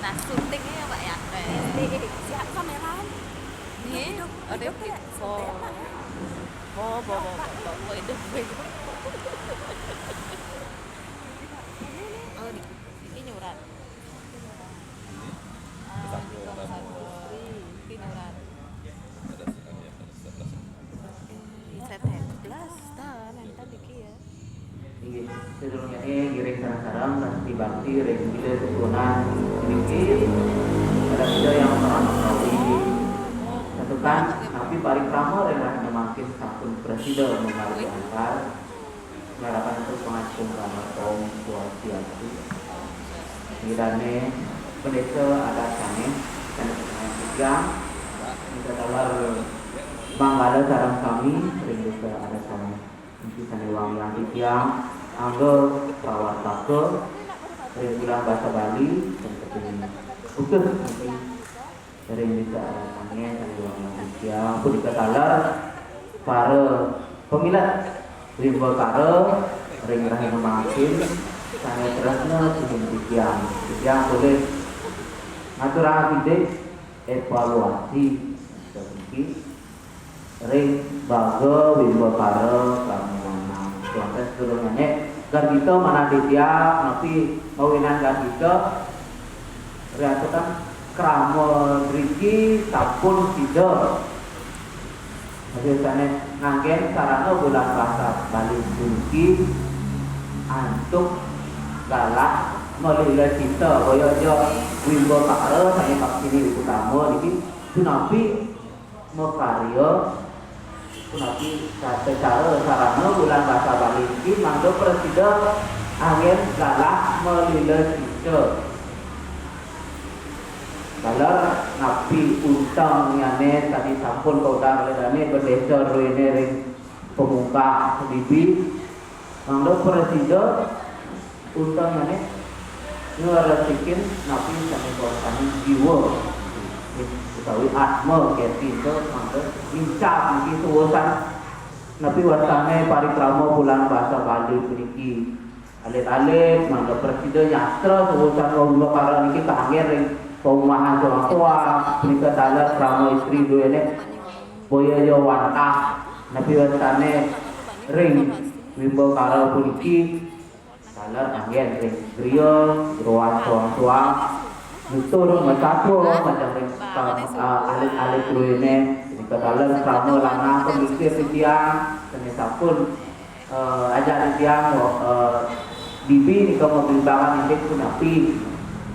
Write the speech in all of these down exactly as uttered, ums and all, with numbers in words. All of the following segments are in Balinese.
Nah, syutingnya ya, Pak, ya? Siap kameran. Nih, ada hidup ya, oh. Oh, bawa, bawa, bawa, bawa, hidup, bawa, hidup. Oh, di, ini nyurat. Ah, di Kota Satu. Ini nyurat. Saya teh belas, tahan, tadi ya. Inggih, sadurungé ngiring sareng-sareng prasasti bakti ring Ida Sesuunan niki, prasida yang parama kawi. Santukan napi parikrama ring rahina mangkin sampun prasida mamargi antar, ngarapan untuk pangacung rama Om Swastiastu. Ida dané pendésa adat sané, sané titiang, minta taler manggala sareng sami ring désa adat sané. Niki sané wangiang titiang, angga prawartaka ring Bulan Basa Bali, sané kaping putus niki ring désa Angén sané wangiang titiang, punika taler para pamilet wimbakara ring rahina mangkin sané tresna sihin titiang. Titiang polih ngaturang sidik evaluasi niki ring baga wimbakara krama lanang. Wénten sadurungé gargita manah titiang, napi mawinan gargita riantukan krama driki sampun sida. Napi sané nganggén sarana Bulan Basa Bali puniki antuk galah malila cita, boya ja wimbakara sané maksini utama niki punapi makarya, punapi tata cara sarana Bulan Basa Bali niki mangda prasida anggén galah malila cita. Taler napi untengnyané sane sampun kaudar olih dane bendesa druene ring pamungkah dibi, mangda prasida untengnyané ngresikin napi sane kawastanin jiwa utawi atma keti, mangda ngincap niki suusan napi wastane parikrama Bulan Basa Bali puniki. Alit-alit mangda prasida nyastra suusan wimbakara niki kangge ring paumahan soang-soang, punika taler krama istri duene boya ja wantah napi wastane ring wimbakara puniki, taler anggen ring griya, jeroan soang-soang, nutur masatua majeng ring, ah, alit-alit duene, punika taler krama lanang pamikir titiang, sane sampun eh, ajak titiang, eh, bibi nika mabimbangan indik punapi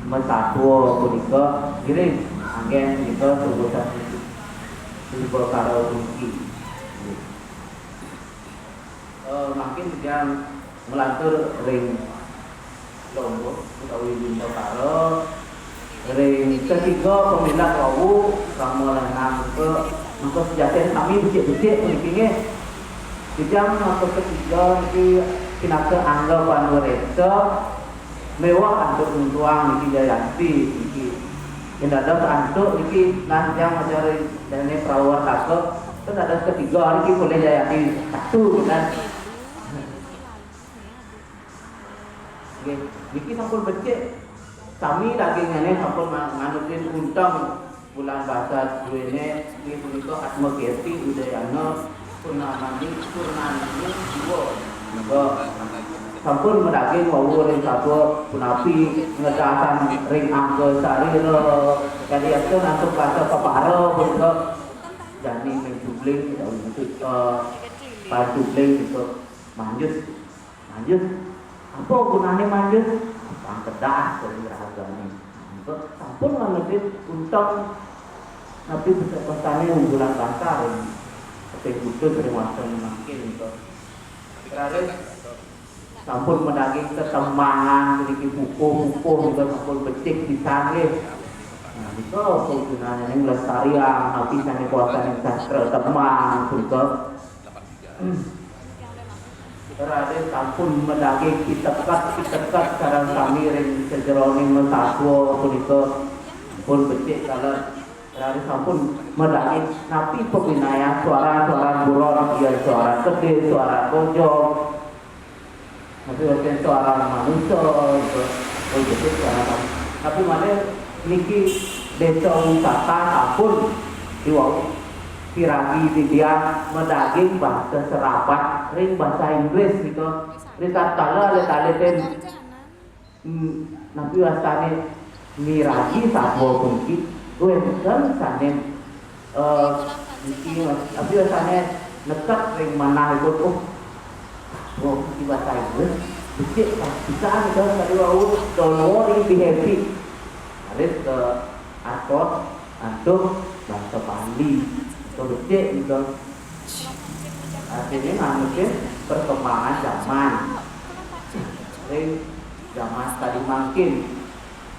masatua punika, ngiring anggen punika suusan wimbakara puniki. Eh, mangkin titiang nglantur ring lomba utawi wimbakara ring ketiga pamilet wau, krama lanang punika, mangka sujatiné sami becik-becik puniki nggih. Titiang mangka ketiga niki pinaka angga panuréksa miwah antuk nuntuang niki Jayanti niki. Yen dados antuk niki nah titiang maca ring dane prawartaka, ten dados ketiga niki polih Jayanti satu kan. Nggih, niki sampun becik. Sami dagingane sampun ma-, nganutin unteng Bulan Basa duene, inggih punika Atma Kirti Udayana Purnamani, Purnamani Jiwa. Menika sampun madaging wau ring satua punapi ngedasan ring angga sarira. Kadi atur antuk basa pepara punika jani main jubling, utawi maksud, eh, pancubling punika manjus. Manjus. Apa gunane manjus? Pangkedah ring rahagane. Nah, nika sampun ngangetin unteng napi besane unggulan basa ring kaping putus ring wasta mangkin nika. Raris sampun madaging tetemangan puniki pupuh-pupuh nika sampun becik pisan nggih. Nah, nika gunane nglestariang napi sane kawastanin sastra temang punika. Raris sampun madaging piteket-piteket sareng sami ring sajeroning masatua punika pun becik taler. Raris sampun madaging napi pabinayan suara-suara buron, iya suara kedis, suara kojog, napi wenten suara manusa, itu pun becik sareng sami. Tapi malih niki désa wisata sampun iwau piragi titiang madaging basa serapan ring basa Inggris nika. Ritatkala alit-alitin, mm, napi wastané miragi satua puniki, wénten sané, eh, niki, napi wastané neked ring manahipun, oh, satua puniki basa Inggris, becik pisan nika tadi wau, don't worry, be happy. Raris ka atos antuk basa Bali. Nika becik nika. Artinya nganutin perkembangan zaman. Ring zaman tadi mangkin.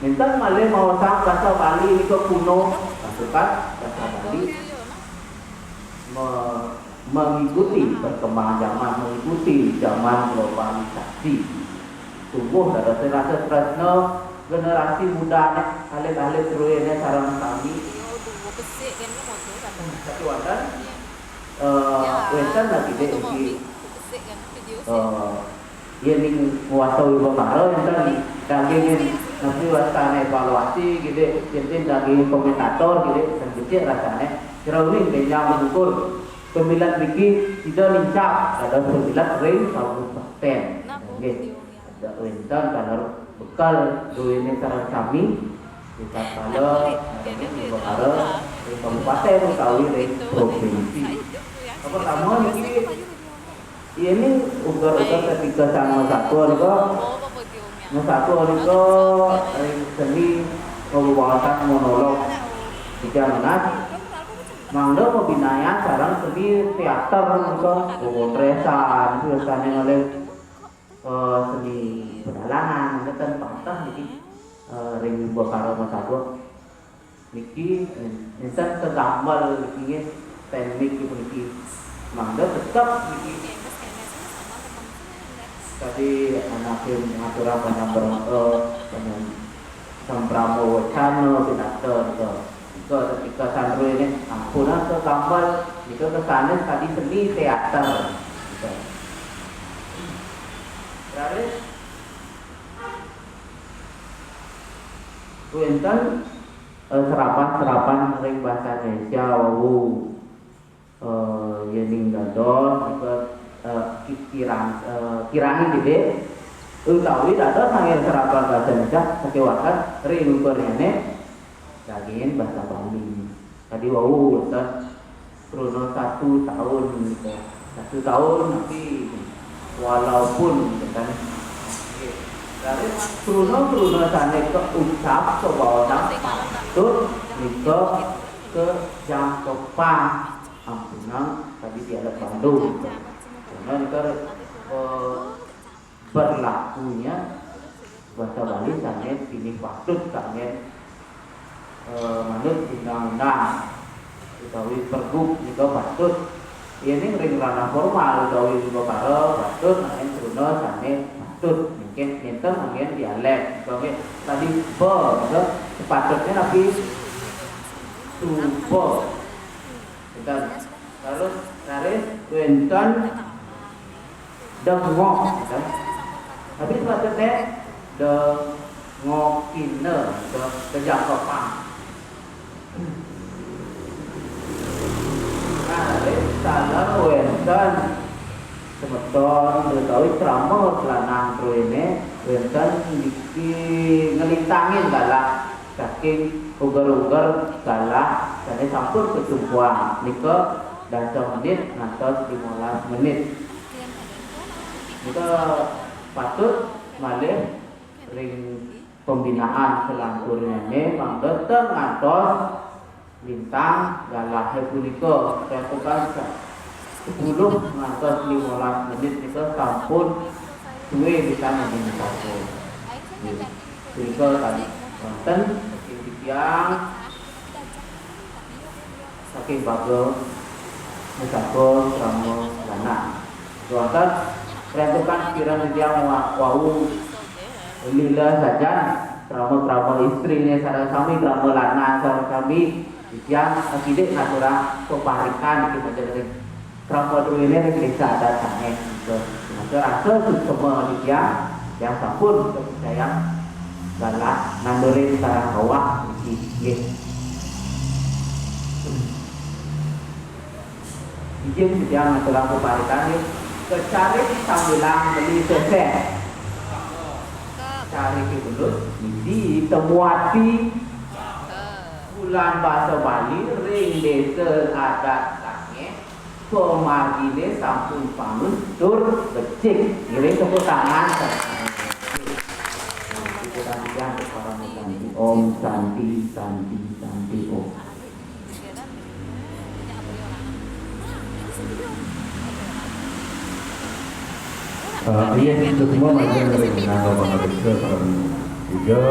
Minten malih maosang basa Bali nika kuno, santukan basa Bali me-, mengikuti perkembangan zaman, mengikuti zaman globalisasi. Tumbuh dados rasa tresna generasi mudané, alit-alit druéné sareng sami. Sakéwanten, eh, wénten lagi dé ugi, eh, yén ing wasta wibakara wénten dagingin napi wastané évaluasi gitu, yén daging komentator gitu, dan becik rasané. Kira uning bénjang mungkur. Pamilet niki sida nincap dados pamilet ring kabupaten. Nggih. Wénten taler bekal druéné sareng sami, ritatkala ngadhepi perkara ring kabupaten utawi ring provinsi. Pertama niki, yéning uger-uger tetika sang masatua nika, masatua nika ring seni pawiwasan monolog. Tiga menas, mangda mabinayan sareng seni teater nika, pemotretan, biasane malih, eh, seni pedalangan, ngeten pateh niki, eh, ring wimbakara masatua. Niki, eh, nenten kegambel niki nggih, teknik niki. Mangda tetep niki. Tadi anake ngaturang panyambrama, eh, panyam-, sambrama wacana pinaka nika. Nika ketika sandro ini ampun, ah, kegambel, nika kesane tadi seni teater. Nika. Raris wenten, eh, serapan-serapan ring basa Indonesia wau. Eh, yening dados nika, eh, ki-, kirang, eh, kirangin didik utawi dados nanging serapan basa Indonesia sakewakan ring ukurnyane dagingin basa Bali. Tadi wau wenten kruna satu tahun nika. Satu tahun tapi walaupun gitu kan. Nggih. Dari kruna-kruna sane kaucap sabawana patut nika kajangkepang. Ampunang tadi dialek Bandung. Karena nika, eh, berlakunya basa Bali sane pinih patut kangge, eh, manut undang-undang utawi pergub nika patut. Yening ring ranah formal utawi wimbakara patut nanging kruna sane patut. Mungkin nenten nanging dialek. Utawi tadi ba, nika sepatutnya napi suba. Enten. Terus, raris wenten dengok, enten. Tapi sepatutnya dengokina, de-, kajangkepang. Nah, raris taler wenten semeton utawi krama lanang druene wenten niki ngelintangin galah saking uger-uger galah sane sampun kacumpuang nika dasa menit ngantos limolas menit. Nika patut malih ring pembinaan selanturnane mangda ten ngantos lintang galahe punika, tetukan sa-, sepuluh ngantos limolas menit nika sampun suwe pisan nggih nika. Nggih. Punika tadi wonten saking titiang, saking baga mesaka krama lanang. Wonten rentukan piran titiang wa-, wau lila sajan krama-krama istrine sareng sami, krama lanang sareng sami. Titiang akidik ngaturang peparikan iki majelis ring krama druene ring desa adat sanget nika. Maka rasa suksema titiang, titiang sampun kepercayaan Galah nandurin sareng awak niki, nggih. Ijin titiang ngaturang peparikan, nggih. Kecarik sambilang beli seseh. Carik belut, misi temuati. Bulan basa Bali ring desa adat Sangeh, pamargine sampun pangun tur becik. Ngiring tepuk tangan. Om Santi, Santi, Santi, Om. Eh, iya, kita semua majeng ring nangga pangariksa sareng Ida.